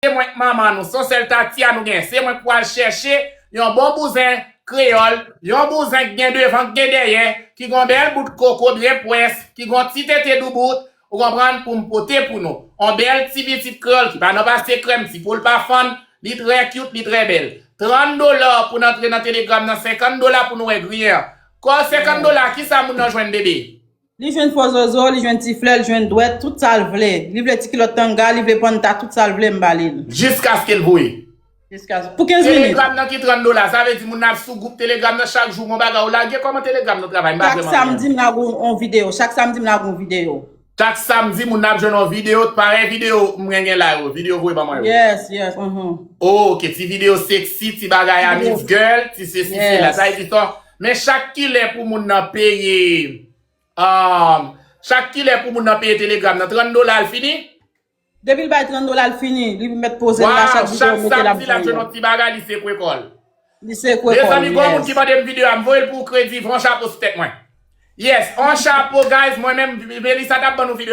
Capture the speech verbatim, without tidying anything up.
se mwen k manman nou, se yon sèl tati a nou gen. Se mwen k pral chèche yon bon bouzen kreyòl, yon bouzen k gen devan, k gen dèyè, ki gen yon bèl bout koko byen pwès, ki gen yon ti tete doubout, ou konprann, pou m pote pou nou. Yon bèl ti pitit kreyòl ki pa nan pase krèm, ti po l pa fann, li trè cute, li trè bèl. Trant dola pou n antre nan Telegram nan, senkant dola pou nou wè griyen an. Kòb senkant dola, kisa moun nan jwenn, bebe? Li jwenn fò zozo, li jwenn ti flè, li jwenn dwèt, tout sa l vle. Li vle ti kilòt tanga, li vle panta, tout sa l vle, m ba li l. Jiskaske l voye. Jiska pou kenz minit. Telegram nan ki trant dola, sa vle di moun nan ap sou gwoup Telegram nan chak jou, gon bagay ou lage, kòman Telegram nan travay? M pa Chak vrèman samdi, m lage yon yon videyo. Chak samdi, m lage yon videyo. Chak samdi, moun nan ap jwenn yon videyo, parèy videyo m gen gen la yo, videyo voye ban mwen yo. Yes, yes, mhm. Oh, ok, ti videyo sexy, ti bagay a miss girl, ti sesi, sela. Yes. Sa vle di sa. Men chak kilè pou moun nan peye, um, chak kilè pou moun nan peye Telegram nan, trant dola l fini? Depi l bay trant dola, l fini. Li mèt poze l la, Waw, chak videyo chak l mete l ap samdi l ap jwenn jwenn. Yon ti bagay, li sekwe kò l. Li sekwe kò Mezanmi, l, gon moun ki yes. Mande m videyo a, m voye l pou kredi, fè yon chapo sou tèt mwen. Yes, yon chapo, guys, mwen menm, Melissa t ap ban nou videyo.